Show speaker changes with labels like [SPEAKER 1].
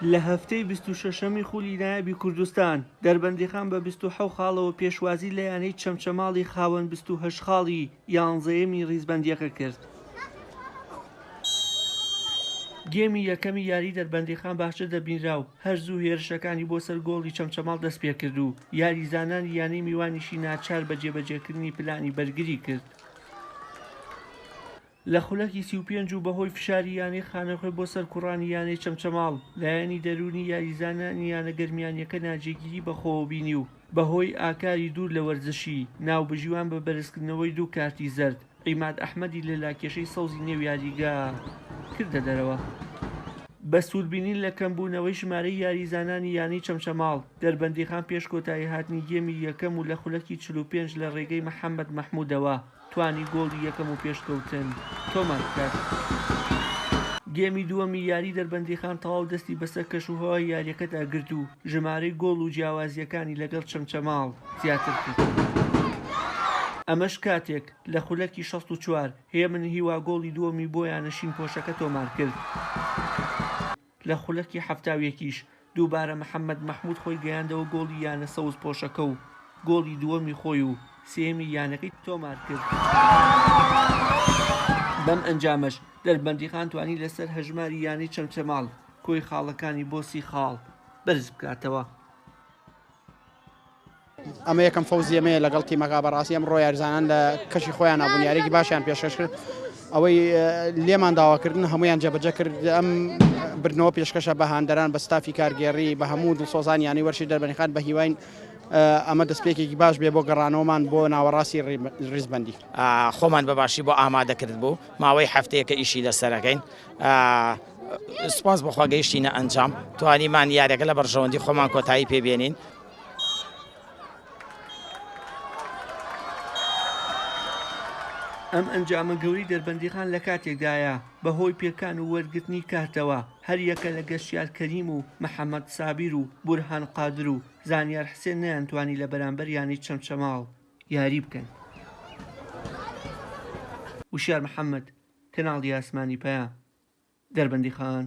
[SPEAKER 1] لە هەفتەی 26ەمی خولی نایابی کوردستان، دەربەندیخان بە 27 خاڵەوە پێشوازی لە یانەی چەمچەماڵی خاوەن 28 خاڵی یانزەیەمی ریزبەندییەکە کرد. گێمی یەکەمی یاری دەربەندیخان باشتر دەبینرا و هەر زوو هێرشەکانی بۆ سەر گۆڵی چەمچەماڵ دەستپێکرد و یاریزانانی یانەی میوانیشی ناچار بە جێبەجێکردنی پلانی بەرگری کرد. لە خولەکی 35 و بەهۆی فشاری یانەی خانەخوێ بۆ سەر کوڕانی یانەی چەمچەماڵ، لایەنی دەروونی یاریزانانی یانە گەرمیانییەکە ناجێگیری بەخۆوە بینی و بەهۆی ئاکاری دوور لە وەرزشی، ناوبژیوان بە بەرزکردنەوەی دوو کارتی زەرد، عیماد ئەحمەدی لە لاکێشەی سەوزی نێو یاریگا کردە دەرەوە. بە سوودبینین لە کەمبوونەوەی ژمارەی یاریزانانی یانەی چەمچەماڵ، دەربەندیخان پێش کۆتاییهاتنی گێمی یەکەم و لە خولەکی 45 لە رێگەی محەمەد مەحمودەوە توانی گۆڵی یەکەم و پێشکەوتن تۆمار بکات. گێمی دووەمی یاری دەربەندیخان تەواو دەستی بەسەر کەشوهەوای یارییەکەدا گرت و ژمارەی گۆڵ و جیاوازییەکانی لەگەڵ چەمچەماڵ زیاتر کرد. ئەمەش کاتێک لە خولەکی 64 هێمن هیوا گۆڵی دووەمی بۆ یانە شینپۆشەکە تۆمارکرد. لە خولەکی 71 یش دووبارە محەمەد مەحمود خۆی گەیاندەوە گۆڵی یانە سەوزپۆشەکە و گۆڵی دووەمی خۆی و سێیەمی یانەکەی تۆمارکرد. بەم ئەنجامەش دەربەندیخان توانی لەسەر هەژماری یانەی چەمچەماڵ کۆی خاڵەکانی بۆ 30 خاڵ بەرزبکاتەوە.
[SPEAKER 2] ئەمە یەکەم فەوزی ئێمەیە لەگەڵ تیمەکە، بەڕاستی ئەمڕۆ یاریزانان لە کەشی خۆیان بوون، یاریێکی باشیان پێشکەش کرد، ئەوەی لێمان داواکردن هەمویان جێبەجێ کرد. ئەم بردنەوە پێشکەشە بە هاندەران، بە ستافی کارگێڕی، بە هەموو دڵسۆزان یانەی وەرشی دەربەندیخان. بە هیواین ئەمە دەستپێکێکی باش بێ بۆ گەڕانەوەمان بۆ ناوەڕاستی ریزبەندی.
[SPEAKER 3] خۆمان بە باشی بۆ ئامادە کرد بوو، ماوەی هەفتەیەکە ئیشی لەسەرەکەین. سوپاس بۆخوا گەیشتینە ئەنجام، توانیمان یاریەکە لە بەرژەوەندی خۆمان کۆتایی پێبێنین.
[SPEAKER 1] ئەم ئەنجامە گەورەی دەربەندیخان لە کاتێکدایە بەهۆی پێکان و وەرگرتنی کارتەوە هەریەکە لە گەشتیار کەریم و محەمەد سابیر و بورهان قادر و زانیار حسێن نەیانتوانی لە بەرامبەر یانەی چەمچەماڵ یاری بکەن. وشیار محەمەد، کەناڵی ئاسمانی پەیام، دەربەندیخان.